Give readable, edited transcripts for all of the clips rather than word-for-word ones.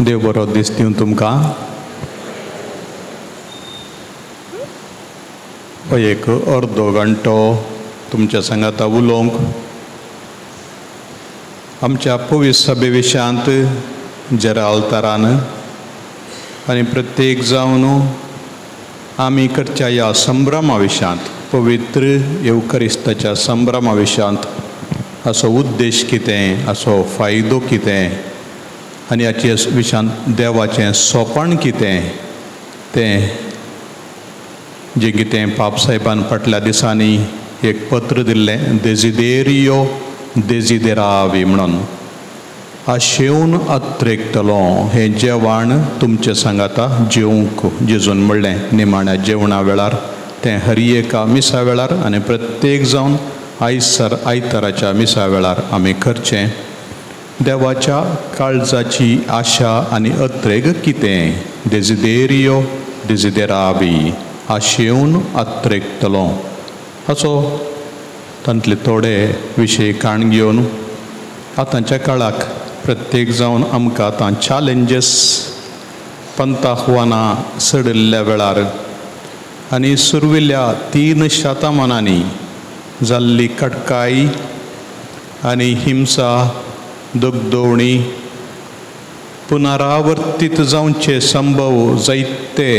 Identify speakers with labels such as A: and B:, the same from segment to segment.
A: देव बरो दीस दिवं तुमकां. एक अर्दो घंटो तुमच्या सांगाता उलोवंक आमच्या पवित्र सभे विशयांत जेराल्तारान आनी प्रत्येक जावन आमी करच्या ह्या संभ्रमा विशयांत, पवित्र येवकरिस्ताच्या संभ्रमा विशयांत असो उद्देश कितें, असो फायदो कितें आनी हाचे विशयांत देवाचें सोंपण कितें तें जें कितें पाप साहेबान फाटल्या दिसांनी एक पत्र दिल्लें, देजिदेरियो देजिदेरावी म्हणून, आशेवन अत्रेकतलो हें जेवण तुमचें सांगाता जेवंक जेजून म्हणलें निमाण्या जेवणा वेळार, तें हर एका मिसा वेळार आनी प्रत्येक जावन आयसर आयताराच्या मिसा वेळार आमी करचें. देवाच्या काळजाची आशा आनी अत्रेग कितें, देजिदेरियो देजिदेरावी, आशेवन अत्रेकतलो, असो तांतले थोडे विशय काण घेवन आतांच्या काळाक प्रत्येक जावन आमकां आतां चॅलेंजीस पंताहवानां चडिल्ल्या वेळार आनी सुरविल्ल्या 3 शतमानांनी जाल्ली कटकाय आनी हिंसा, दगदोवणी पुनरावर्तीत जावचे संभव जायते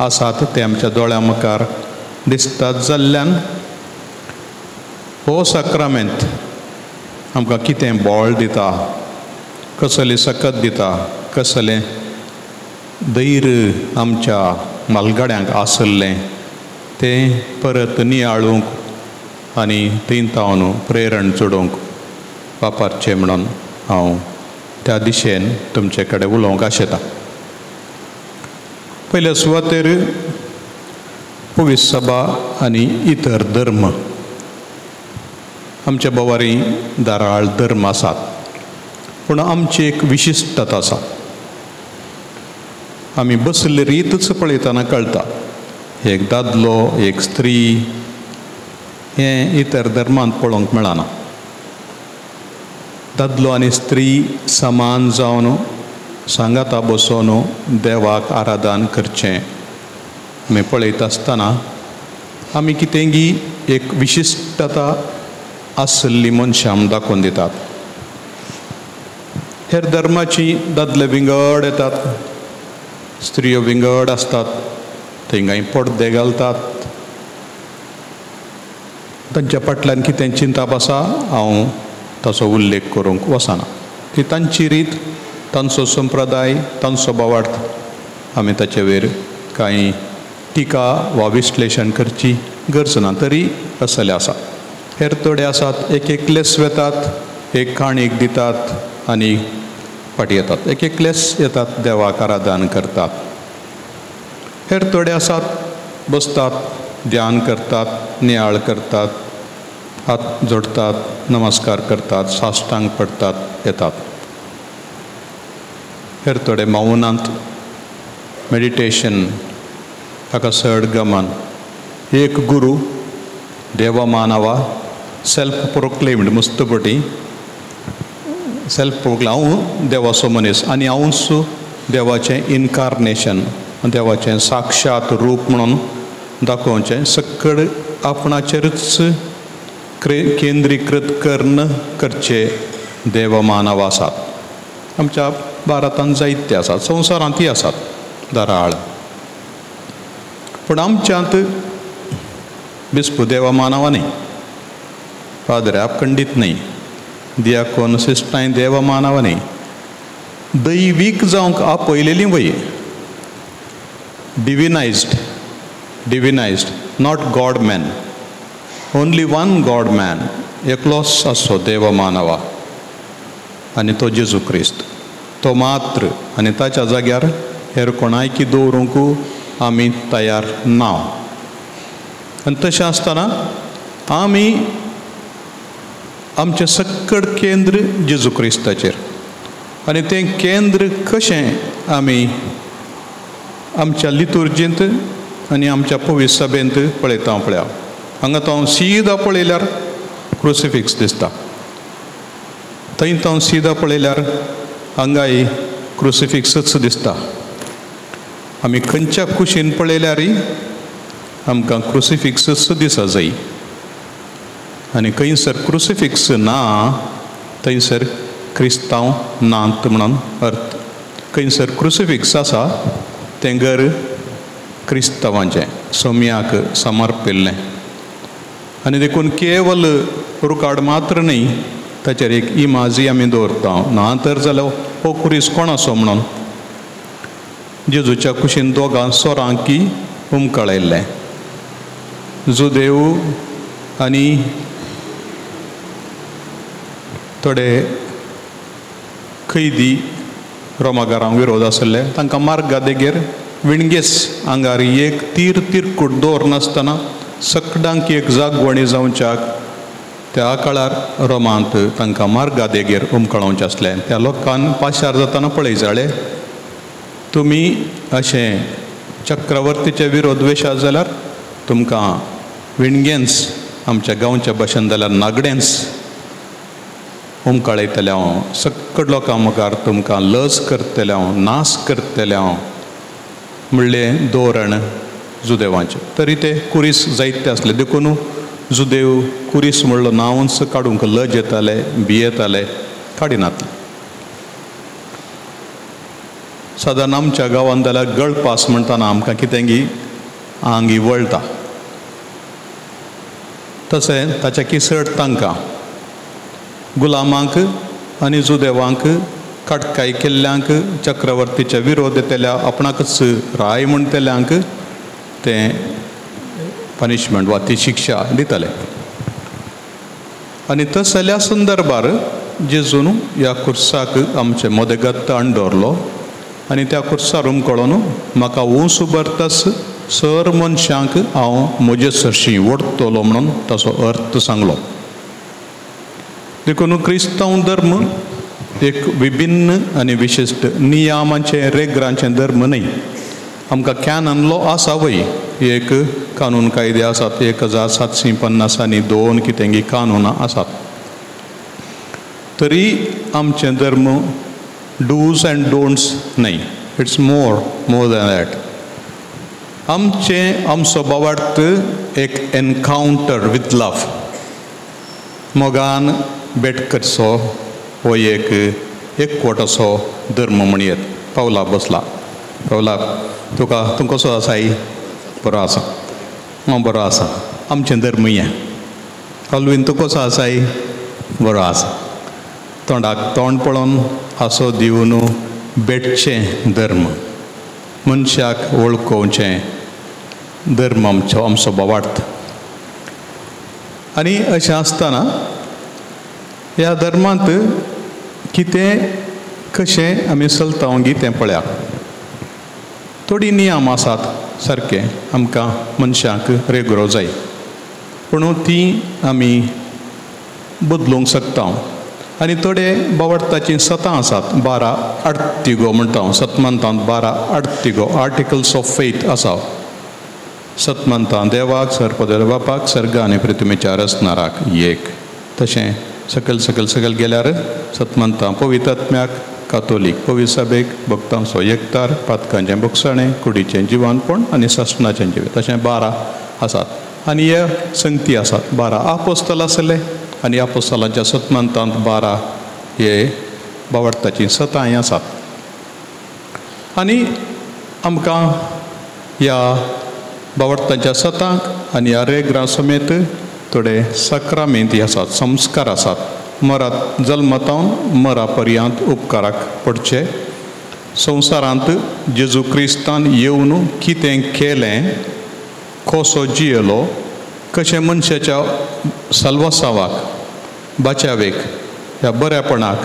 A: आसात ते आमच्या दोळ्यां मुखार दिसतात जाल्ल्यान हो साक्रामेंत आमकां कितें बळ दिता, कसली सकत दिता, कसलें धैर्य आमच्या मालगाड्यांक आसलें तें परत नियाळूंक आनी थंय तावन प्रेरण चडोवंक वापरचें म्हणून हांव त्या दिशेन तुमचे कडेन उलोवंक आशेता. पयल्या सुवातेर पवित्र सभा आनी इतर धर्म. आमच्या बोवारी दाराळ धर्म आसात, पूण आमची एक विशिश्टता आसा. आमी बसले रीतच पळयतना कळटा, एक दादलो एक स्त्री हें इतर धर्मांत पळोवंक मेळना. दादलो आनी स्त्री समान जावन सांगाता बसोवन देवाक आराधन करचें आमी पळयता आसतना आमी कितेंगी एक विशिश्टता आसली मनशां दाखोवन दितात. हेर धर्माची दादले विंगड येतात, स्त्रियो विंगड आसतात, थंय पडदे घालतात, तांच्या फाटल्यान कितें चिंताप आसा हांव ताचो उल्लेख करूंक वचना. ती तांची रीत, तांचो संप्रदाय, तांचो भावार्थ, आमी ताचे वयर कांय टिका वा विश्लेशण करची गरज ना, तरी असले आसा. हेर थोडे आसात एक एकलेच वेतात, एक काणीक दितात आनी फाटीं येतात, एक एकलेच येतात देवाक आराधन करतात. हेर थोडे आसात बसतात, ध्यान करतात, नियाळ करतात, हात जोडतात, नमस्कार करतात, साश्टांग पडतात, येतात. हेर थोडे मौनांत मेडिटेशन हाका चड गमन. एक गुरू देवमानवा सेल्फ प्रोक्लेम्ड मुस्तपटी सेल्फ प्रोक्लेम, हांव देवाचो मनीस आनी हांवूच देवाचें इनकार्नेशन, देवाचें साक्षात रूप म्हणून दाखोवचें, सकड आपणाचेरूच केंद्रीकृत कर्ण करचे देवमानव आसात. आमच्या भारतांत जायते आसात, संवसारांतय आसात दाराळ, पूण आमच्यांत बिस्पू देवमानवा न्ही, पाद्र्याप खंडीत न्ही, दियाकोन सिस्टांय देवमानवा न्ही, दैवीक जावंक आपयलेली वय, divinised, divinised, not God man, only one God man, एकलोच आसचो देवमानवा आनी तो जेजू क्रिस्त, तो मात्र, आनी ताच्या जाग्यार हेर कोणायकी दवरूंक आमी तयार ना. आनी तशें आसतना आमी आमचें सक्कड केंद्र जेजू क्रिस्ताचेर, आनी तें केंद्र कशें आमी आमच्या लितुर्जींत आनी आमच्या पवित्र सभेंत पळयता पळया. हांगा तो हांव सीधा पळयल्यार क्रुसिफिक्स दिसता, थंय तो हांव सीधा पळयल्यार हांगाय क्रुसिफिक्सच दिसता. आमी खंयच्या कुशीन पळयल्यारय आमकां क्रुसिफिक्सच दिसा जाय आनी खंयसर क्रुसिफिक्स ना थंयसर क्रिस्तांव नात म्हणून अर्थ. खंयसर क्रुसिफिक्स आसा तें घर क्रिस्तांवांचें सोम्याक समर्पिल्लें. आनी देखून केवल रुकाड मात्र न्हय ताचेर एक इमाजी आमी दवरता. ना तर जाल्यार हो कुरीस कोण आसो म्हणून जेजूच्या कुशीन दोगां सोरांकी उमकळयल्लें, जुदेव आनी थोडे कैदी रोमागारांक विरोध आसले. तांकां मार्गा देगेर विणगेस आंगार एक तीर तिरकूट दवरनासतना सकडांक एक जागवणी जावच्याक त्या काळार रोमांत तांकां मार्गा देगेर उमकळोवचें आसलें. त्या लोकान पाशार जातना पळय जाले तुमी अशें चक्रवर्तीचे विरोध वेशात जाल्यार तुमकां विणगेंच आमच्या गांवच्या भाशेन जाल्यार नागडेंच उमकाळयतलें हांव, सकट लोकां मुखार तुमकां लज करतलें हांव, नाश करतलें हांव म्हणलें धोरण जुदेवांचें. तरी ते कुरीस जायते आसले देखून जुदेव कुरीस म्हणलो नांवच काडूंक लज येताले, भियेताले, काडिनातले. सादारण आमच्या गांवांत जाल्यार गळपास म्हणटाना आमकां कितेंगी आंगी वळटा तशें ताच्या किसड तांकां गुलामांक आनी जुदेवांक काटकाय केल्ल्यांक चक्रवर्तीच्या विरोध येतल्या आपणाकच राय म्हणटल्यांक तें पनिशमेंट वा ती शिक्षा दिताले. आनी तसल्या संदर्भार जेजून ह्या कुर्साक आमचे मदेगत हाडून दवरलो आनी त्या कुर्सार उमकळोन म्हाका ऊंस उबरताच सर मनशांक हांव म्हजे सरशीं ओडटलो म्हणून ताचो अर्थ सांगलो. देखून क्रिस्तांव धर्म एक विभिन्न आनी विशिश्ट नियमांचें रेगरांचें धर्म न्हय. आमकां कॅनन लॉ आसा वय, एक कानून कायदे आसात 1750 आनी 2 कितेंगी कानूनां आसात. तरी आमचें धर्म डूज अँड डोंट्स न्हय, it's more than that. आमचें आमचो भावार्थ एक एनकावंटर विथ लव, मोगान भेट करचो हो एक एकवटाचो धर्म म्हणयेत. पावला बसला, पावला तुका तूं कसो आसाय? बरो आसा, हांव बरो आसा. आमचें धर्म हें. अल्वीन तूं कसो आसाय? बरो आसा. तोंडाक तोंड पळोवन हांसो दिवन भेटचें धर्म, मनशाक वळखोवचें धर्म आमचो आमचो भावार्थ. आनी अशें आसतना ह्या धर्मांत कितें कशें आमी चलता गी तें पळया. थोडीं नियम आसात सारके आमकां मनशांक रेगरो जाय, पूण ती आमी बदलूंक शकता. आनी थोडे भावार्थाचीं सतां आसात, 12 आर्तिगो म्हणटा हांव, सतमंतांत 12 आर्तिगो आर्टिकल्स ऑफ फेथ आसा. सतमंतां देवाक, सरपदर बापाक, सर्ग आनी पृथ्वीच्या रचणाराक एक. तशें सकयल सकयल सकयल गेल्यार सतमंतां पवित्रात्म्याक, कातोलीक पवित्र सभेक, भक्तांचो एकतार, पातकांचें भोगसाणें, कुडीचें जिवानपण आनी सासणाचें जिवीत, तशें 12 आसात. आनी हे संगती आसात, 12 आपोस्तल आसले आनी आपोस्तलांच्या सतमंतांत 12 हे भावार्थाचीं सतांय आसात. आनी आमकां ह्या भावार्थाच्या सतांक आनी ह्या रेग्रां समेत थोडे साक्रामेंत आसात, संस्कार आसात. मरात जल्मतावन मरा पर्यंत उपकाराक पडचे. संवसारांत जेजू क्रिस्तान येवन कितें केलें, कसो जियेलो, कशें मनशाच्या साल्वासावाक, बाचावेक, ह्या बऱ्यापणाक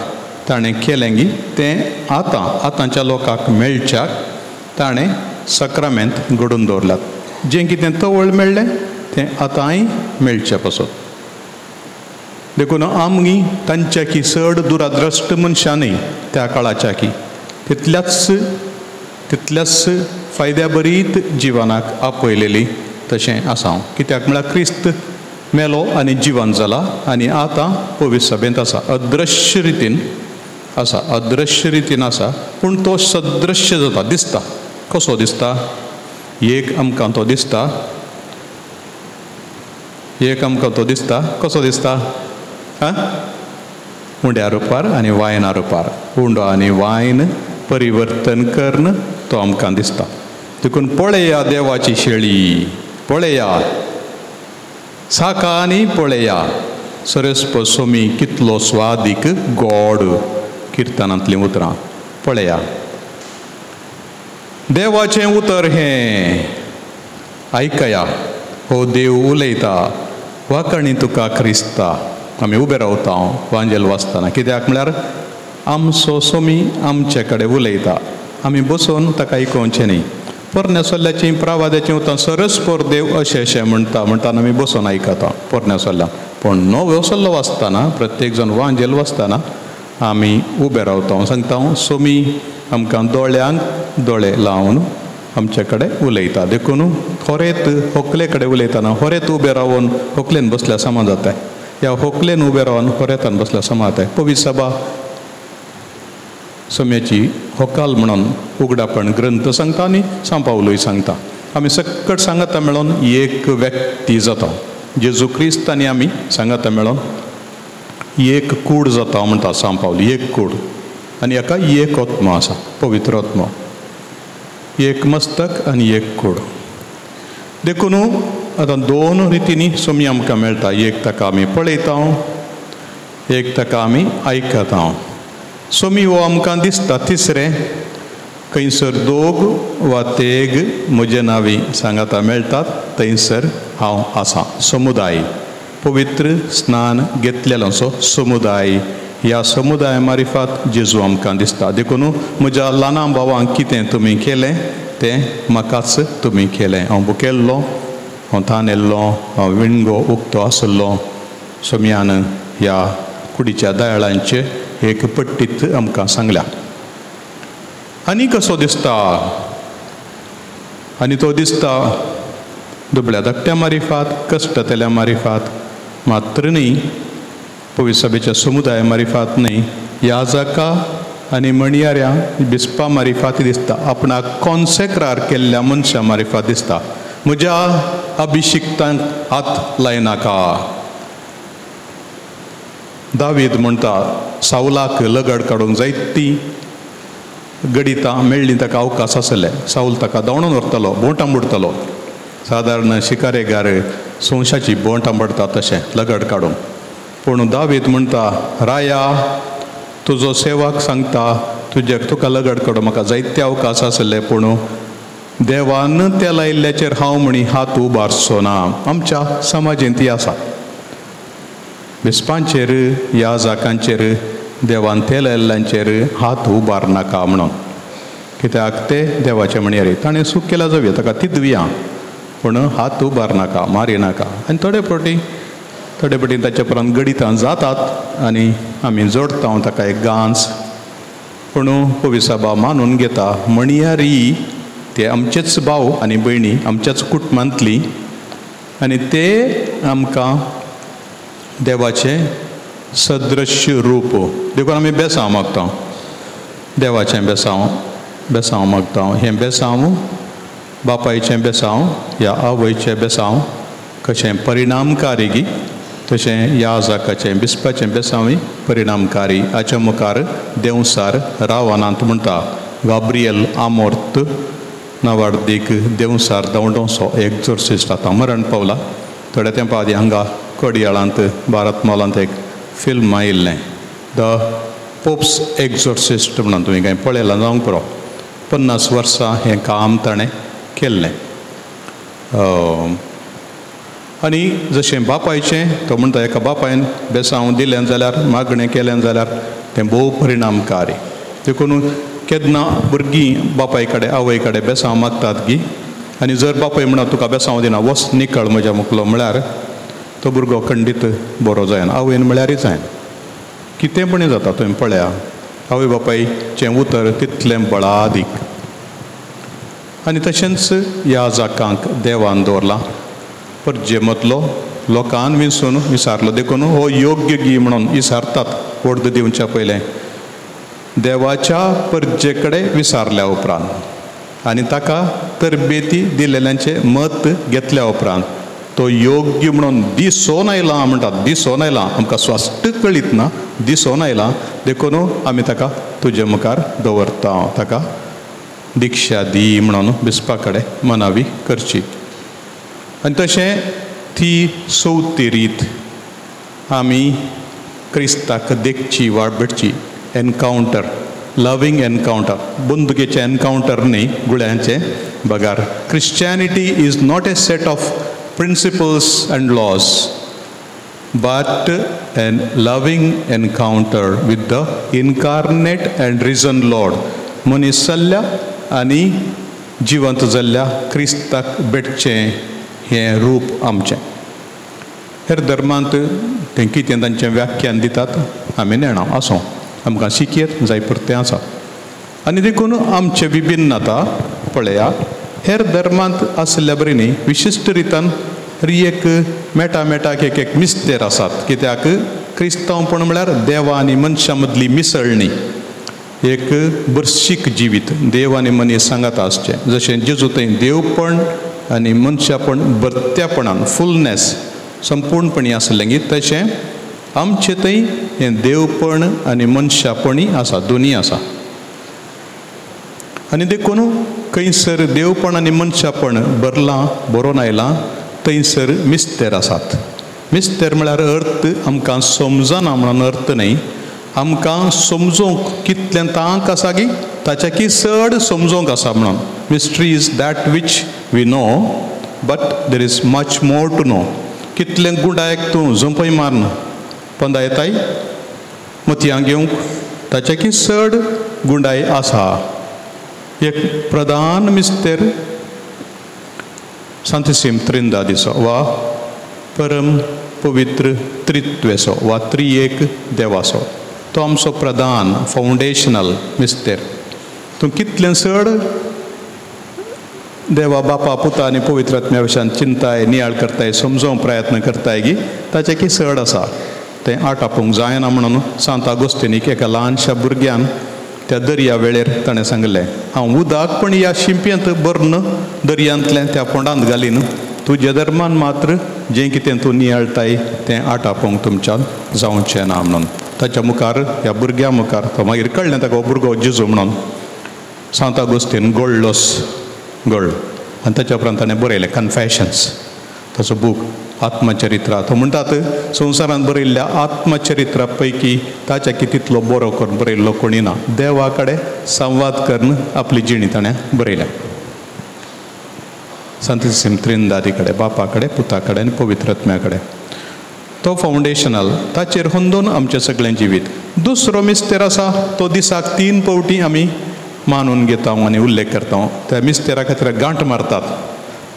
A: ताणें केलें गी तें आतां आतांच्या लोकांक मेळच्याक ताणें साक्रामेंत घडोवन दवरल्यात. जें कितें तवळ मेळ्ळें तें आतांय मेळचें पासत. देखून आमी तांच्या की चड दुराद्रश्ट मनशां न्हय त्या काळाच्या की तितल्याच फायद्या बरीत जिवनाक आपयलेली तशें आसा हांव. कित्याक म्हळ्यार क्रिस्त मेलो आनी जिवन जाला आनी आतां पवित्र सभेंत आसा. अदृश्य रितीन आसा, अदृश्य रितीन आसा, पूण तो सदृश्य जाता, दिसता. कसो दिसता? एक आमकां तो दिसता, एक आमकां तो दिसता. कसो दिसता? आं, उंड्या रुपार आनी वायना रुपार. उंडो आनी वायन परिवर्तन करून तो आमकां दिसता. देखून पळया देवाची शेळी, पळया साकानी पळया सरस्प सोमी कितलो स्वादीक गोड. किर्तनांतलीं उतरां पळया. देवाचें उतर हें आयकया, हो देव उलयता, वाकणी तुका क्रिस्ता. आमी उबे रावता वांजेल वाचतना, कित्याक म्हळ्यार आमचो सोमी आमचे कडेन उलयता, आमी बसून ताका आयकोवचें न्ही. पोरण्या सल्ल्याचीं प्रावाद्याचीं उतरां सरस्पर देव अशें अशें म्हणटा म्हणटाना आमी बसून आयकता पोरण्या सल्ल्या. पूण नवो सल्लो वाचतना, प्रत्येक जाण वांजेल वाचतना आमी उबे रावता, सांगता सोमी आमकां दोळ्यांक दोळे लावन आमचे कडेन उलयता. देखून होरेत होकले कडेन उलयतना होरेत उबे रावन होकलेन बसल्या समा जाता, ह्या होकलेन उबे रावन होरेतान बसल्या समा जाता. पवित्र सभा सम्याची होकाल म्हणून उगडापण ग्रंथ सांगता आनी सांपावलूय सांगता. आमी सकट सांगाता मेळोन एक व्यक्ती जाता. जेजू क्रिस्त आनी आमी सांगाता मेळोन एक कूड जाता म्हणटा सांपावल, एक कूड. आनी हाका एक आत्मो आसा, पवित्र आत्मो, एक मस्तक आनी एक कूड. देखून आतां दोन रितींनी सोमी आमकां मेळटा. एक ताका आमी पळयता, एक ताका आमी आयकता. सोमी हो आमकां दिसता. तिसरें, खंयसर दोग वा तेग म्हजे नांवी सांगाता मेळटात थंयसर हांव आसा. समुदाय, पवित्र स्नान घेतलेलोसो समुदाय. ह्या समुदाया मारिफात जेजू आमकां दिसता. देखून म्हज्या ल्हाना भावांक कितें तुमी केलें तें म्हाकाच तुमी केलें. हांव भुकेल्लो, हांव तानेल्लो, हांव विणगो उक्तो आसलो. सोम्यान ह्या कुडीच्या दयाळांचे एक पट्टीत आमकां सांगल्या. आनी कसो दिसता? आनी तो दिसता दुबळ्या धाकट्या मारिफात, कश्टतल्या मारिफात मात्र न्ही, पवित्र सभेच्या समुदाया मारिफात न्ही, याजका आनी म्हणयाऱ्या बिस्पा मारिफात दिसता. आपणाक कॉन्सेक्रार केल्ल्या मनशां मारिफात दिसता. म्हज्या अभिशिक्तांक हात लायनाका. दावीद म्हणटा सावलाक लगड काडूंक जायती गडितां मेळ्ळीं, ताका अवकाश आसले. सावल ताका धांवडून व्हरतलो, बोंटां बुडटलो. सादारण शिकारेगार सोंशाची बोंटां पडटा तशें लगड काडूंक. पूण दावीद म्हणटा, राया तुजो सेवक सांगता तुज्या तुका लगड काडूं म्हाका जायते अवकाश आसले, पूण देवान त्या लायिल्ल्याचेर हांव म्हणी हात उबारचो ना. आमच्या समाजेंत ती आसा. बिस्पांचेर ह्या जाकांचेर देवान तेल लायिल्ल्यांचेर हात उबारनाका म्हणून, कित्याक ते देवाचे म्हणयारे. ताणें सूख केला जावया, ताका तिदवया, पूण हात उबारनाका, मारिनाका. आनी थोडे फावटी थोडे फावटी ताचे उपरांत गणितां जातात आनी आमी जोडटा ताका एक गांस. पूण पवित्र मानून घेता म्हणयारी ते आमचेच भाव आनी भयणी, आमच्याच कुटुंबांतली, आनी ते आमकां देवाचें सदृश्य रूप. देखून आमी बेसांव मागता, देवाचें बेसांव, बेसांव मागता. हें बेसांव बापायचें बेसांव ह्या आवयचें बेसांव कशें परिणामकारी गी, तशें ह्या जाकाचें बिस्पाचें बेसांवूय परिणामकारी. हाच्या मुखार देंवसार रावनांत म्हणटा गाब्रियल आमोर्त नावार्दीक देंवसार धांवडोसो एक एक्झॉर्सिस्ट आतां मरण पावला. थोड्या तेंपा आदीं हांगा कोडयाळांत भारत मॉलांत एक फिल्म आयिल्लें, the pope's exorcist म्हणून. तुमी कांय पळयलां जावंक पुरो. 50 वर्सां हें काम ताणें केल्लें. आनी जशें बापायचें, तो म्हणटा एका बापायन बेसांव दिलें जाल्यार, मागणें केलें जाल्यार तें भोव परिणामकारी. देखून केन्ना भुरगीं बापाय कडेन आवय कडेन बेसांव मागतात गी, आनी जर बापाय म्हणा तुका बेसांव दिना, वच निकळ म्हज्या मुखलो म्हळ्यार तो भुरगो खंडीत बरो जायना. आवयन म्हळ्यारय जायना, कितें पण जाता. तुवें पळया आवय बापायचें उतर तितलें बळादीक. आनी तशेंच ह्या जाकांक देवान दवरलां परजे मदलो लोकान विसून विसारलो. देखून हो योग्य गी म्हणून विसारतात वोर्द दिवच्या पयलें. देवाच्या परजे कडेन विसारल्या उपरांत आनी ताका तरबेती दिलेल्यांचें मत घेतल्या उपरांत तो योग्य म्हणून दिसोन आयला म्हणटात, दिसोन आयला, आमकां स्पश्ट कळीत ना, दिसोन आयला, देखून आमी ताका तुजे मुखार दवरता, ताका दिक्षा दी म्हणून बिस्पा कडेन मनावी करची. आनी तशें ती चवथी रीत आमी क्रिस्ताक देखची वा भेटची, एनकावंटर, लवींग एनकावंटर, बंदुकेचें एनकावंटर न्ही गुळ्यांचें बगार. Christianity is not a set of principles and laws, but an loving encounter with the incarnate and risen Lord. मनीस जाल्ल्या आनी जिवंत जाल्ल्या क्रिस्ताक भेटचें हें रूप आमचें. हेर धर्मांत तें कितें तांचें व्याख्यान दितात आमी नेणा, आसूं, आमकां शिकयत जाय पुरतें आसा. आनी देखून आमचें विभिन्नता पळया, हेर धर्मांत आसल्या बरी न्ही विशिश्ट रितान एक मेटा मेटाक एक एक मिस्तेर आसात. कित्याक क्रिस्तांवपण म्हळ्यार देवा आनी मनशां मदली मिसळणी, एक बर्शीक जिवीत, देव आनी मनीस सांगात आसचें. जशें जेजू थंय देवपण आनी मनशापण बरत्यापणान फुलनेस संपूर्णपणी आसलें गी, तशें आमचें थंय हें देवपण आनी मनशापणीय आसा, दोनूय आसा. आनी देखून खंयसर देवपण आनी मनशापण भरलां बरोवन आयलां थंयसर मिस्तेर आसात. मिस्तेर म्हळ्यार अर्थ आमकां समजना म्हणून अर्थ न्हय, आमकां समजूंक कितलें तांक आसा की ताच्याकी चड समजूंक आसा म्हणून. Mystery is that which we know but there is much more to know. कितलें गुंडायक तूं झोंपय मारून पंदा येताय मोतयां घेवंक, ताच्याकी चड गुंडाय आसा. एक प्रधान मिस्तेर सांतिसीम त्रिंदादीचो वा परम पवित्र त्रित्वेचो वा त्रिएक देवाचो, तो आमचो प्रधान फावंडेशनल मिस्तेर. तूं कितलें चड देवा बापा पुता आनी पवित्र आत्म्या विशयान चिंताय नियाळ करताय, समजोवंक प्रयत्न करताय गी ताचें की चड आसा तें आटापूंक जायना म्हणून सांत आगोस्तिनीक एका ल्हानशा भुरग्यान त्या दर्या वेळेर ताणें सांगलें, हांव उदक पण ह्या शिंप्यांत भरून दर्यांतलें त्या फोंडांत घालीन, तुज्या धर्मान मात्र जें कितें तूं नियाळटाय तें आटापूंक तुमच्यान जावचें ना म्हणून. ताच्या मुखार ह्या भुरग्या मुखार तो मागीर कळ्ळें ताका हो भुरगो जेजू म्हणून. सांत आगोस्तीन गोळ्ळोस गोळ आनी ताच्या उपरांत ताणें बरयलें कन्फेशन्स, ताचो बूक आत्मचरित्र. तो म्हणटात संवसारांत बरयल्ल्या आत्मचरित्रा पैकी ताच्या की तितलो बरो करून बरयल्लो कोणी ना. देवा कडेन संवाद करून आपली जिणी ताणें बरयल्या. सांतिसीम त्रिंदादी कडेन, बापा कडेन, पुता कडेन आनी पवित्र आत्म्या कडेन. तो फावंडेशनल, ताचेर होंदोन आमचें सगळें जिवीत. दुसरो मिस्तेर आसा तो दिसाक 3 फावटी आमी मानून घेता आनी उल्लेख करता. त्या मिस्तेरा खातीर गांठ मारतात,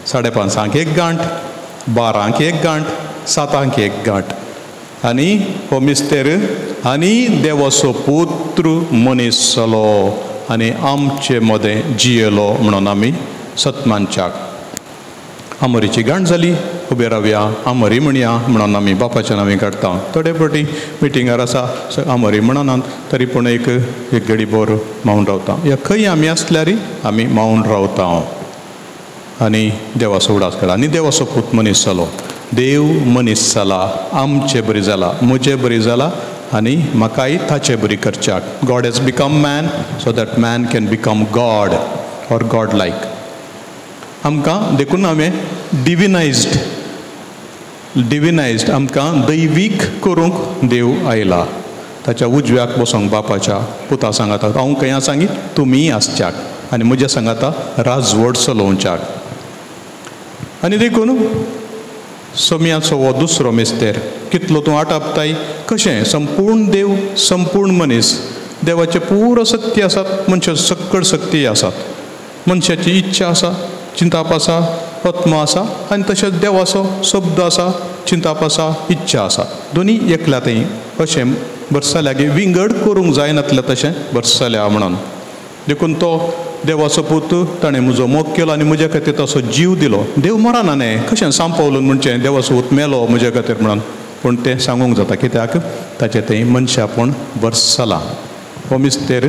A: 5:30 एक गांठ, 12 एक गांठ, 7 एक गांठ. आनी हो मिस्तेर आनी देवाचो पुत्र मनीस जालो आनी आमचे मदें जियेलो म्हणून आमी सतमानच्याक आमोरीची गांठ जाली, उबे रावया आमोरी म्हणया म्हणून आमी बापाच्या नांवी काडता. थोडे फावटी मिटिंगार आसा आमोरी म्हणनात, तरी पूण एक एक घडी भर मावन रावता. या खंय आमी आसल्यार आमी मावन रावता आनी देवाचो उडास काडटा. आनी देवाचो पूत मनीस जालो, देव मनीस जाला, आमचे बरी जाला, म्हजे बरी जाला आनी म्हाकाय ताचे बरी करच्याक. God has become man so that man can become God or God like. आमकां देखून हांवें डिविनायज्ड, डिविनायज्ड आमकां दैवीक करूंक देव आयला. ताच्या उजव्याक बसोंक बापाच्या पुता सांगाता हांव खंय सांगी तुमी आसच्याक आनी म्हज्या सांगाता राजवट चलोवच्याक. आनी देखून सोम्याचो हो दुसरो मिस्तेर कितलो तूं आटापताय कशें संपूर्ण देव संपूर्ण मनीस, देवाचें पुरो सत्य आसात, मनशाच्यो सक्कड शक्ती आसात, मनशाची इच्छा आसा, चिंताप आसा, आत्मा आसा आनी तशेंच देवाचो शब्द आसा, चिंताप आसा, इच्छा आसा, दोनी एकल्या थंय अशें बरसाल्या की विंगड करूंक जायनातलें तशें बरसाल्या म्हणून. देखून तो देवाचो पूत ताणें म्हजो मोग केलो आनी म्हज्या खातीर तसो जीव दिलो. देव मरना न्ही, कशें सांपवलून म्हणचें देवाचो पूत मेलो म्हज्या खातीर म्हणून, पूण तें सांगूंक जाता कित्याक ताचें थंय मनशापण बरसलां. हो मिस्तेर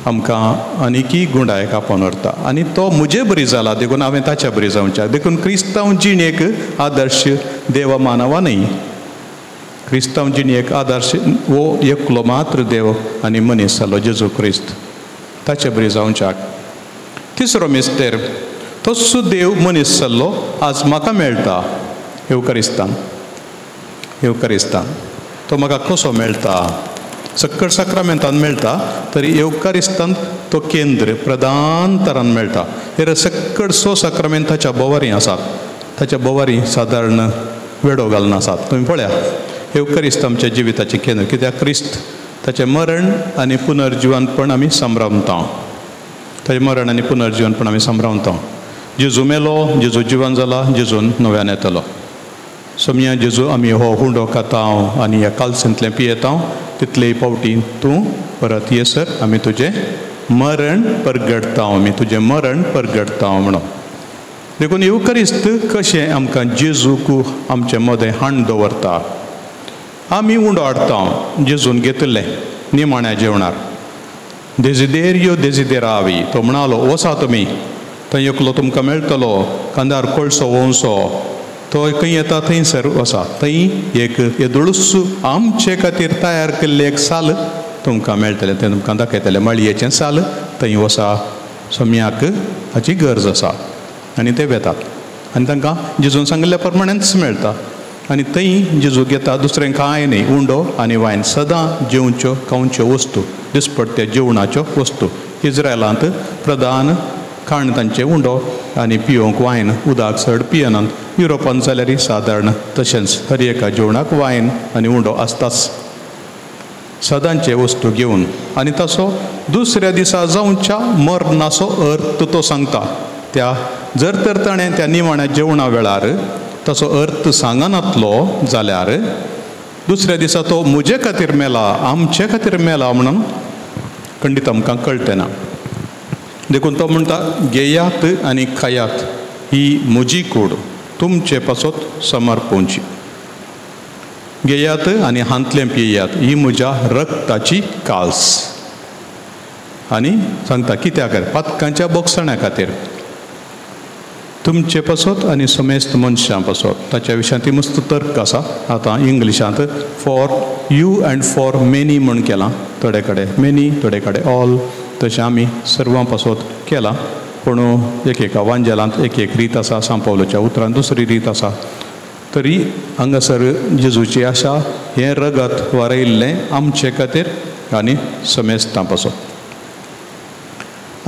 A: आमकां आनीकय गुंडायक आपोवन व्हरता आनी तो म्हजे बरी जाला देखून हांवें ताच्या बरी जावच्या. देखून क्रिस्तांव जिणेक आदर्श देवा मानवा न्हय, क्रिस्तांव जिणेक आदर्श हो एकलो मात्र देव आनी मनीस जालो जेजू क्रिस्त, ताचे बरी जावच्याक. तिसरो मिस्तेर, तोच देव मनीस जाल्लो आज म्हाका मेळटा येवकारिस्तान. येवकारिस्तान तो म्हाका कसो मेळटा? सक्कड साक्रामेंतान मेळटा, तरी येवकारिस्तान तो केंद्र प्रधान तरान मेळटा. हे सक्कड सो साक्रामेंत ताच्या बोवारी आसात, ताच्या बोवारी सादारण वेडो घालून आसात. तुमी पळया, येवकारिस्त आमच्या जिविताचें केंद्र, कित्याक क्रिस्त ताचें मरण आनी पुनर्जिवनपण आमी सांबाळता, ताचें मरण आनी पुनर्जिवनपण आमी सांबाळता. जेजू मेलो, जेजू जिवन जाला, जेजून नव्यान येतलो. सोमया जेजू आमी हो हुंडो खाता आनी ह्या कालसेंतलें पियेता, तितले फावटी तूं परत येसर आमी तुजें मरण परगडता, आमी तुजें मरण परगडता म्हणून. देखून येवकारिस्त कशें आमकां जेजूक आमचे मदें हाण दवरता. आमी उंडो हाडटा जेजून घेतिल्लें निमाण्या जेवणार, देजिदेरियो देजिदेरावी, तो म्हणालो वसा तुमी थंय एकलो तुमकां मेळटलो कांदार कोळसो वंसो, तो खंय येता थंयसर वसा, थंय एक येदुळूस आमचे खातीर तयार केल्लें एक साल तुमकां मेळटलें, तें तुमकां दाखयतलें, माळयेचें साल, थंय वसा, सम्याक हाची गरज आसा. आनी ते वेतात आनी तांकां जेजून सांगिल्ल्या प्रमाणेच मेळटा. आनी थंय जेजू घेता दुसरें कांय न्हय, उंडो आनी वायन, सदां जेवच्यो खावच्यो वस्तू, दिसपट्ट्या जेवणाच्यो वस्तू. इज्रायलांत प्रधान खाण तांचें उंडो आनी पियोवंक वायन, उदक चड पियनात. युरोपांत जाल्यार सादारण तशेंच हर एका जेवणाक वायन आनी उंडो आसताच, सदांचे वस्तू घेवन. आनी तसो दुसऱ्या दिसा जावच्या मरणाचो अर्थ तो सांगता. त्या जर तर ताणें त्या निमाण्या जेवणा वेळार ताचो अर्थ सांगनातलो जाल्यार दुसऱ्या दिसा तो म्हजे खातीर मेला, आमचे खातीर मेला म्हणून खंडीत आमकां कळटना ना. देखून तो म्हणटा घेयात आनी खायात, ही म्हजी कूड तुमचे पासत समर्पोवची. घेयात आनी हांतलें पियात, ही म्हज्या रक्ताची काल्स. आनी सांगता कित्या खातीर? पातकांच्या बोगसण्या खातीर, तुमचे पासत आनी समेस्त मनशां पासत. ताच्या विशयांत ती मस्त तर्क आसा. आतां इंग्लिशांत for you and for many म्हूण केलां, थोडे कडेन मेनी, थोडे कडेन ऑल, तशें आमी सर्वां पासत केलां. पूण एक एका वांजेलांत एक एक रीत आसा, सांपावलोच्या उतरान दुसरी रीत आसा. तरी हांगासर जेजूची आशा हें रगत वारयिल्लें आमचे खातीर आनी समेस्तां पासत,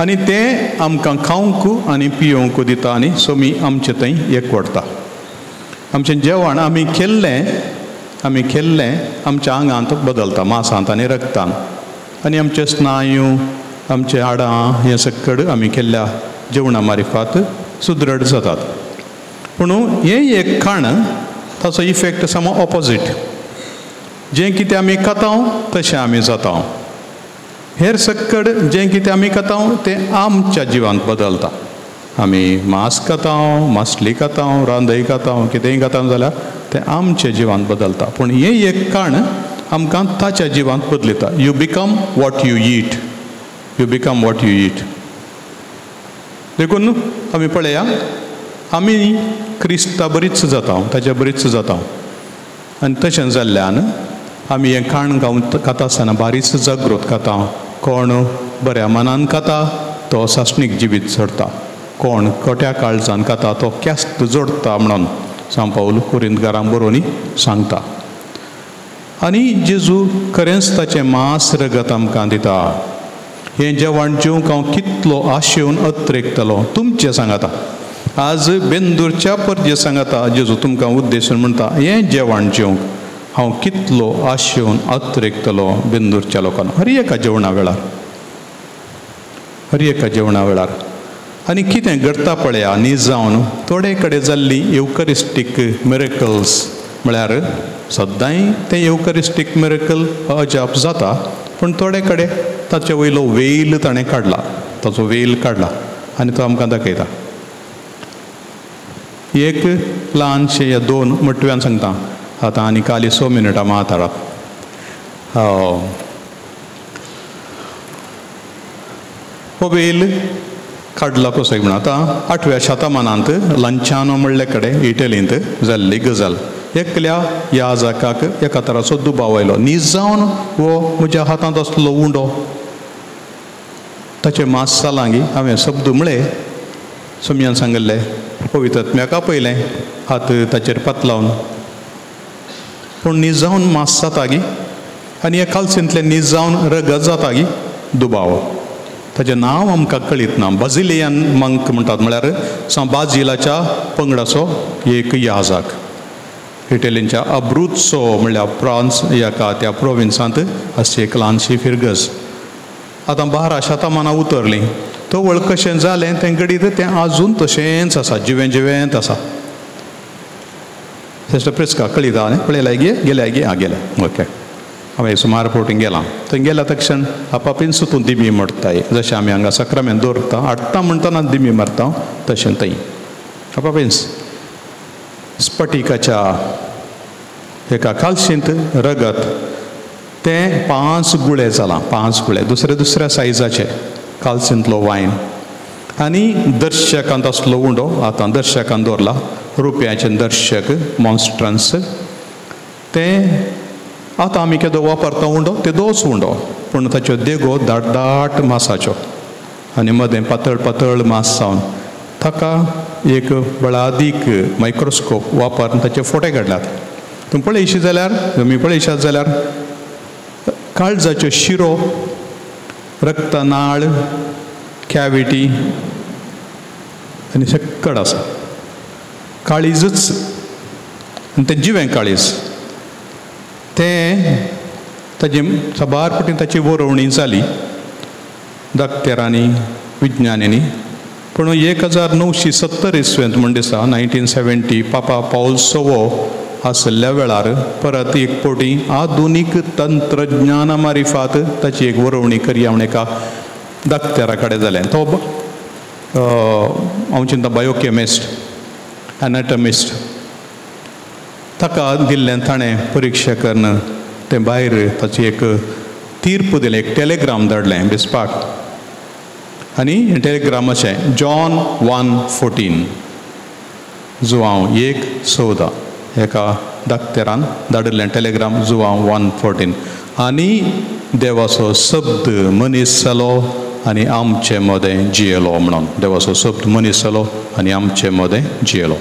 A: आनी तें आमकां खावंक आनी पियोवंक दिता आनी सोमी आमचे थंय एकवटता. आमचें जेवण आमी केल्लें, आमी केल्लें आमच्या आंगांत बदलता, मासांत आनी रगतान, आनी आमचे स्नायू, आमचे हाडां हें सक्कड आमी केल्ल्या जेवणा मारिफात सुदृढ जातात. पूण हें एक खाण ताचो इफेक्ट सामको ऑपोजीट, जें कितें आमी खाता तशें आमी जाता. हेर सक्कड जें कितें आमी खाता तें आमच्या जिवांत बदलता. आमी मांस खाता, मासली खाता, रांदय खाता, कितेंय खाता जाल्यार तें आमच्या जिवांत बदलता. पूण हें एक खाण आमकां ताच्या जिवांत बदलता. You become what you eat, you become what you eat. देखून आमी पळया, आमी क्रिस्ता बरीच जाता, ताच्या बरीच जाता. आनी तशें जाल्ल्यान आमी हें खाण खाता आसतना बारीच जागृत खाता. कोण बऱ्या मनान खाता तो सासणीक जिवीत सोडता, कोण कोट्या काळजान खाता तो क्यास्त जोडटा म्हणून सांपावल कुरिंतकारांक बरोवनी सांगता. आनी जेजू खरेंच ताचें मांस रगत आमकां दिता. हें जेवण जेवंक हांव कितलो आशेवन अत्रेकतलो तुमचें सांगाता. आज बेंदूरच्या परजे सांगाता जेजू तुमकां उद्देशून म्हणटा, हें जेवण जेवंक हांव कितलो आशेवन अत्रेकतलो बेंदूरच्या लोकांक, हर एका जेवणा वेळार, हर एका जेवणा वेळार. आनी कितें घडटा पळया, निजावन थोडे कडेन जाल्ली येवकरिस्टीक मिरेकल्स, म्हळ्यार सद्दांय तें येवकरिस्टीक मिरेकल अजाप जाता, पूण थोडे कडेन ताचे वयलो वेल ताणें काडला, ताचो वेल काडला आनी तो आमकां दाखयता. एक ल्हानशें या दोन मटव्यान सांगता आतां, आनी काली 6 मिनटां मातारात. हो वेल काडला कसो म्हणून आतां 8व्या शतमानांत लंचानो म्हणले कडेन इटलींत जाल्ली गजाल. एकल्या याजकाक एका तराचो दुबाव आयलो, नीज जावन हो म्हज्या हातांत आसलो उंडो ताचें मांस जालां गी. हांवें शब्द म्हळे, सोमयान सांगिल्लें, पवित्र आपयलें हात ताचेर पातलावन, पूण नीज जावन मांस जाता गी आनी ह्या कालसींतलें नीज जावन रगत जाता गी, दुबाव. ताचें नांव आमकां कळीत ना. बाजिलियन मंक म्हणटात, म्हळ्यार सांत बाजिलाच्या पंगडाचो एक याजक, इटलींच्या अब्रुत्सो म्हणल्यार फ्रांस एका त्या प्रोविन्सांत आसची एक ल्हानशी फिरगज. आतां 12 शतमानां उतरलीं, तवळ कशें जालें तें घडीत तें आजून तशेंच आसा, जिवें जिवेंत आसा. सिस्टर प्रिस्का कळीत आहा न्ही, पळयलाय गे, गेल्याय गे, आं गेले, ओके. हांवें सुमार फावटी गेलां, थंय गेल्या तक्षण आपापीन सुतून दिमी मोडटाय, जशें आमी हांगा साक्रामेंत दवरता हाडटा म्हणटना दिमी मारता तशें थंय आपापीन्स स्फटिकाच्या एका कालशींत रगत तें 5 गुळे जालां, 5 गुळे दुसऱ्या दुसऱ्या सायजाचे कालसींतलो वायन आनी दर्शकांत आसलो उंडो आतां दर्शकान दवरला, रुपयाचें दर्शक मॉन्स्ट्रन्स. तें आतां आमी केदो वापरता उंडो तेदोच उंडो, पूण ताच्यो देगो दाट दाट मासाच्यो आनी मदें पातळ पातळ मास जावन ताका एक बळादीक मायक्रोस्कोप वापरून ताचे फोटे काडल्यात. तूं पळयशी जाल्यार, तुमी पळयशात जाल्यार काळजाच्यो शिरो, रक्तनाळ, कॅविटी आनी सक्कड आसा. काळीजच आनी तें जिवें काळीज, तें ताजे साबार पटी ताची बरोवणी जाली दाक्तेरांनी, विज्ञानींनी. पूण 1970 इसवेंत म्हण दिसा 1970 पापा पावल सवो आसल्या वेळार परत एक फावटी आधुनीक तंत्रज्ञाना मारिफात ताची एक बरोवणी करया म्हण एका दाक्तेरा कडेन जालें. तो हांव चिंता बायोकेमिस्ट, एनाटॉमिस्ट, ताका दिल्लें ताणें परिक्षा करून तें भायर ताची एक तीर्प दिलें, एक टेलेग्राम धाडलें बिस्पाक. आनी टेलेग्राम अशें, जॉन 1:14, जुवांव 1:14, एका दाक्तेरान धाडिल्लें टेलेग्राम जुवांव 1:14. आनी देवाचो शब्द मनीस जालो आनी आमचे मदें जियेलो म्हणून, देवाचो शब्द मनीस जालो आनी आमचे मदें जियेलो.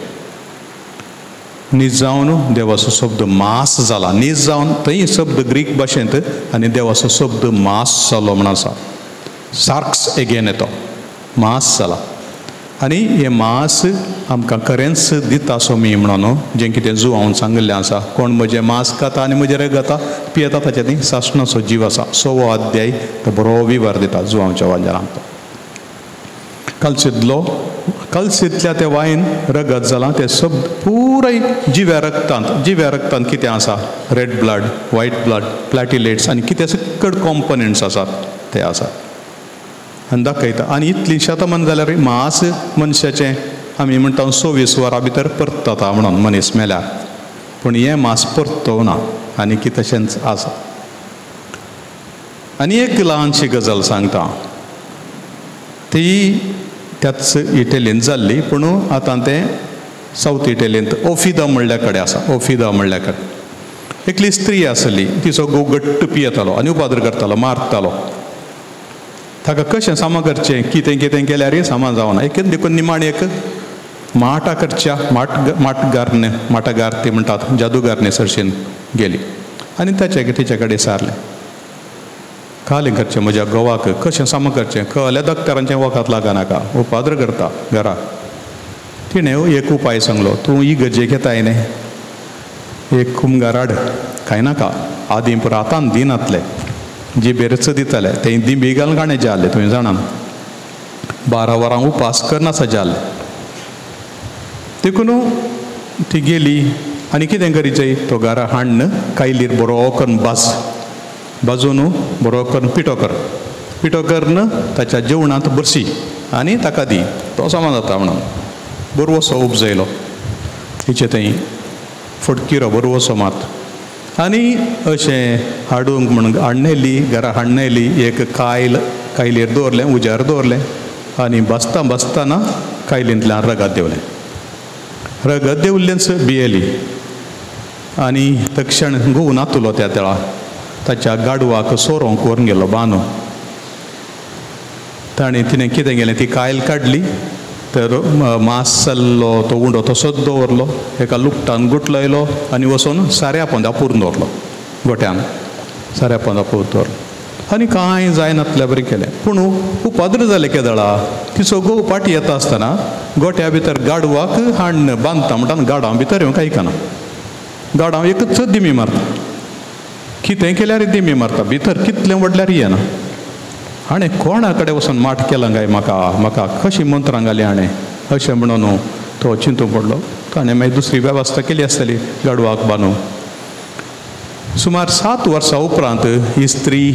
A: नीज जावन देवाचो शब्द मास जाला, नीज जावन थंय शब्द ग्रीक भाशेंत आनी देवाचो शब्द मास जालो म्हण आसा. सार्क्स एगेन येतो, मास जाला. आनी हें मास आमकां खरेंच दिता सोमी म्हणून जें कितें जुवावन सांगिल्लें आसा, कोण म्हजें मास खाता आनी म्हजें रगत पियेता ताच्या ती सासणाचो जीव आसा. 6वो अध्याय तो बरो विवर दिता जुवांवच्या वांजरांत. कलसींतलो, कलसींतल्या तें वायन रगत जालां तें शब्द पुराय जिव्या रगतांत, जिव्या रगतांत कितें आसा, red blood, white blood, platelets आनी कितें सकड कॉम्पोनंट्स आसात ते आसात आनी दाखयता. आनी इतलीं शतमान जाल्यार मास मनशाचें आमी म्हणटा 24 वरां भितर परतता म्हणून मनीस मेल्यार, पूण हें मास परतवना आनी की तशेंच आसा. आनी एक ल्हानशी गजाल सांगता, ती त्याच इटलींत जाल्ली, पूण आतां तें सावथ इटलींत ओफिदा म्हणल्या कडेन आसा. ओफिदा म्हणल्या कडेन एकली स्त्री आसली, तिचो घोव घट्ट पियेतालो आनी उपाद्र करतालो, मारतालो. ताका कशें सामा करचें, कितें कितें केल्यार सामा जावना. एक देखून निमाणी एक माटा करच्या माटगारने, माटागार ती म्हणटात, जादूगारने सरशीन गेली आनी ताचे तिच्या कडेन सारलें, कालें करचें म्हज्या घोवाक, कशें सामा करचें, कहल्या दक्तरांचें वखद लागनाका, उपाद्र करता घरा. तिणें एक उपाय सांगलो, तूं ही गरजे घेताय न्ही, एक खुमगार हाड, कांय नाका, आदीं पुरो आतां दिनातले जिबेरच दिताले, ते दिंबी घालून काणें जाल्ले, तुवें जाणां 12 वरां उपास करनासा जाल्ले. देखून ती गेली आनी कितें करीत जाय, तो घरा हाडून कायलीर बरो करून भाज, भाजून बरो करून पिठो कर, पिठो करून ताच्या जेवणांत बरसी आनी ताका दी, तो सामान जाता म्हणून. बरवसो उपजयलो तिचे थंय फटकिरो बरवसो मात. आनी अशें हाडूंक म्हणून हाडणेली घरा हाडणेली एक कायल कायलीर दवरलें, उज्यार दवरलें आनी बसता बसतना कायलींतल्यान रगत देंवलें. रगत देंवल्लेंच भियेली आनी तक्षण घोव नातुलो त्या तेळा ताच्या गाडवाक सोरोंक व्हरून गेलो बांदून. ताणें तिणें कितें केलें, ती कायल काडली तर मांस जाल्लो तो उंडो तसोच दवरलो, एका लुकटान गुटलायलो आनी वचून साऱ्या पोंदा पुरून दवरलो, गोट्यान साऱ्या पोंदा पुरून दवरलो आनी कांय जायनातल्या बरें केलें. पूण उपद्र जालें केदळा तिचो घोव फाटी येता आसतना गोट्या भितर गाडवाक हाडून बांदता म्हणटा गाडां भितर येवंक आयकना, गाडां एकच दिमी मारता, कितें केल्यार दिमी मारता, भितर कितलें व्हडल्यार येना. हाणें कोणा कडेन वचून माठ केला काय म्हाका, म्हाका कशी मंत्रां घाली हाणें अशें म्हणून तो चिंतूंक पडलो. ताणें मागीर दुसरी वेवस्था केली आसतली गाडवाक बांदून. सुमार 7 वर्सां उपरांत ही स्त्री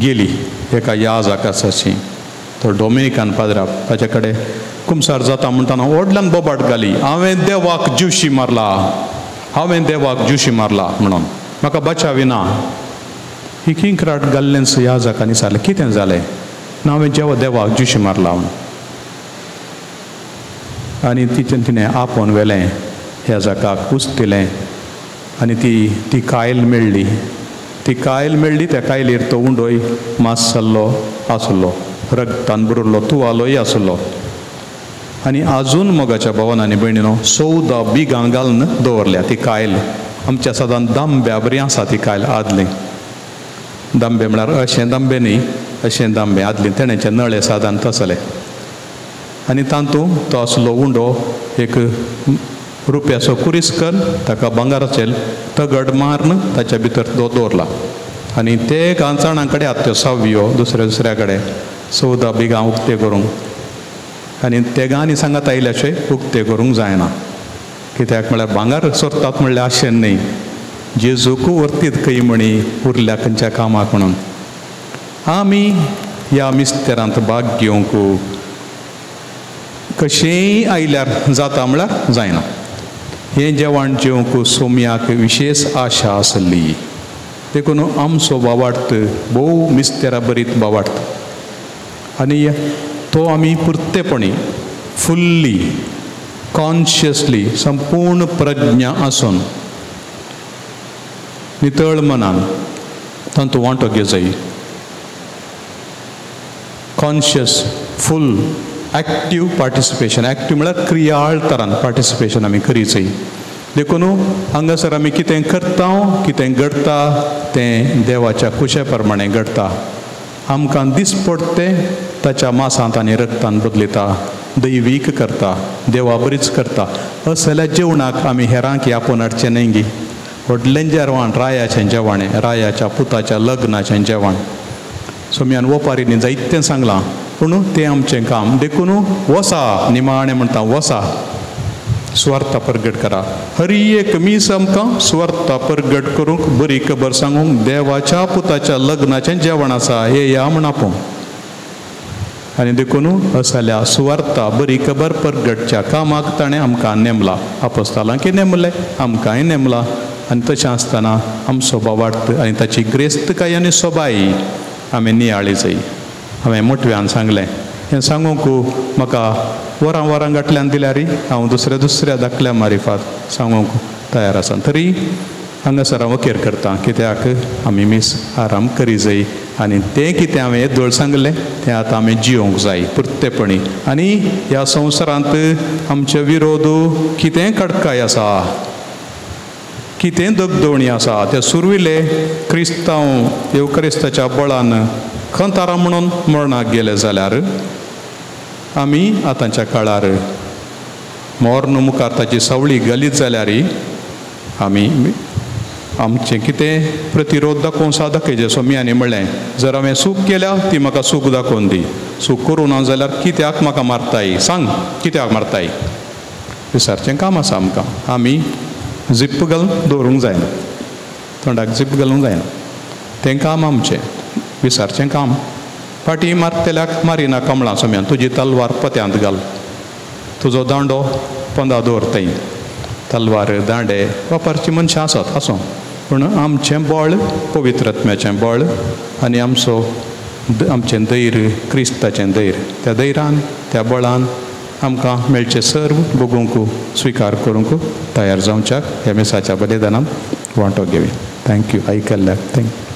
A: गेली एका याजकाची, तो डोमिनिकान पाद्रा, ताचे कडेन कुमसार जाता म्हणटना व्हडल्यान बोबाट घाली, हांवें देवाक ज्युशी मारला, हांवें देवाक ज्युशी मारला म्हणून म्हाका बचावी ना. ही किंक्राट घाल्लेंच याजकांनी विचारलें कितें जालें ना, हांवें जेवा देवाक ज्युशी मारला म्हणून. आनी तिचें तिणें आपोवन व्हेलें याजकाक, उस्तिलें आनी ती ती कायल मेळ्ळी. ती कायल मेळ्ळी, त्या कायलीर तो उंडोय मांस जाल्लो आसलो, रगतान बुरुल्लो तुवालोय आसलो. आनी आजून मोगाच्या भोवन आनी भयणीनो 14 बिगां घालून दवरल्या ती कायल. आमच्या सदां दांब्या बरी आसा ती कायल आदली. दांबे म्हळ्यार अशें दांबे न्ही, अशें दांबे आदली तेणेचे नळे सादान तसले. आनी तातूंत तो आसलो उंडो एक रुप्याचो कुरीस कर ताका भांगराचेर तगड मारून ताच्या भितर तो दवरला. आनी ते जाणां कडेन आतां त्यो सावयो दुसऱ्या दुसऱ्या कडेन 14 बिगां उक्ते करूंक. आनी तेगांनी सांगात आयल्याशे उक्ते करूंक जायना, कित्याक म्हळ्यार भांगर सोरतात म्हणल्यार अशें न्ही, जेजूक व्हरतीत खंय म्हणी उरल्या खंयच्या कामाक म्हणून. आमी ह्या मिस्तेरांत भाग घेवंक कशेंय आयल्यार जाता म्हळ्यार जायना. हें जेवण जेवंक सोम्याक विशेश आशा आसली, देखून आमचो बावार्थ भोव मिस्तेरा बरीत बावार्थ आनी तो आमी पुर्तेपणी फुल्ली कॉन्शियसली संपूर्ण प्रज्ञा आसून नितळ मनान तांतूं वांटो घेवजाय. Conscious full active participation, active म्हळ्यार क्रियाळ तरान पार्टिसिपेशन आमी करी जाय. देखून हांगासर आमी कितें करता कितें घडटा तें देवाच्या कुशे प्रमाणे घडटा. आमकां दिसपडटें ताच्या मासांत आनी रक्तान बदलिता, दैवीक करता, देवा बरीच करता. असल्या जेवणाक आमी हेरांक आपोवन हाडचें न्हय गी. व्हडलें जेवण रायाचें जेवण, रायाच्या पुताच्या लग्नाचें जेवण. सोम्यान ओपारींनी जायतें सांगलां, पूण तें आमचें काम. देखून वसा निमाणें म्हणटा, वसा सुवार्ता परगट करा. हरी एक मीस आमकां सुवार्ता परगट करूंक बरी खबर सांगूंक देवाच्या पुताच्या लग्नाचें जेवण आसा, हे या म्हण आपोवंक. आनी देखून असल्या सुवार्ता बरी खबर परगटच्या कामाक ताणें आमकां नेमला, आपोस्तालांकी नेमलें, आमकांय नेमला. आनी तशें आसतना आमचो बावार्थ आनी ताची ग्रेस्तकाय आनी सोबाय आमी नियाळी जाय. हांवें मोटव्यान सांगलें, हें सांगूंक म्हाका वरां वरां गांठल्यान दिल्यार हांव दुसऱ्या दुसऱ्या दाखल्या मारिफात सांगूंक तयार आसा. तरी हांगासर हांव अखेर करता, कित्याक आमी मीस आराम करी जाय आनी तें कितें हांवें येदोळ सांगलें तें आतां आमी जियोंक जाय पुर्तेपणी. आनी ह्या संवसारांत आमचे विरोध कितें कडकाय आसा, कितें दगदवणी आसा, ते सुरविले क्रिस्तांव येवक्रिस्ताच्या बळान खंतारां म्हणून मरणाक गेले जाल्यार आमी आतांच्या काळार मर्ण मुखार ताची सावळी घालीत जाल्यार आमी आमचें कितें प्रतिरोध दाखोवन सा दाखयचें. सोम्यांनी म्हणलें, जर हांवें चूक केल्या ती म्हाका चूक दाखोवन दी, चूक करूं ना जाल्यार कित्याक म्हाका मारताय, सांग कित्याक मारताय. विचारचें काम आसा आमकां. आमी जिप्प घालून दवरूंक जायना, तोंडाक जिप्प घालूंक जायना, तें काम आमचें विचारचें काम. फाटीं मारतल्याक मारिना कमळां सोम्यान, तुजी तलवार पत्यांत घाल, तुजो दांडो पोंदा दवरताय. तलवार दांडे वापरची मनशां आसत आसूं, पूण आमचें बळ पवित्र आत्म्याचें बळ आनी आमचो आमचें धैर्य क्रिस्ताचें धैर्य, त्या धैर्यान त्या बळान आमकां मेळचें सर्व भोगूंक स्विकार करूंक तयार जावच्याक ह्या मिसाच्या बलिदानान वांटो घेवया. Thank you आयकल्ल्याक. Thank you.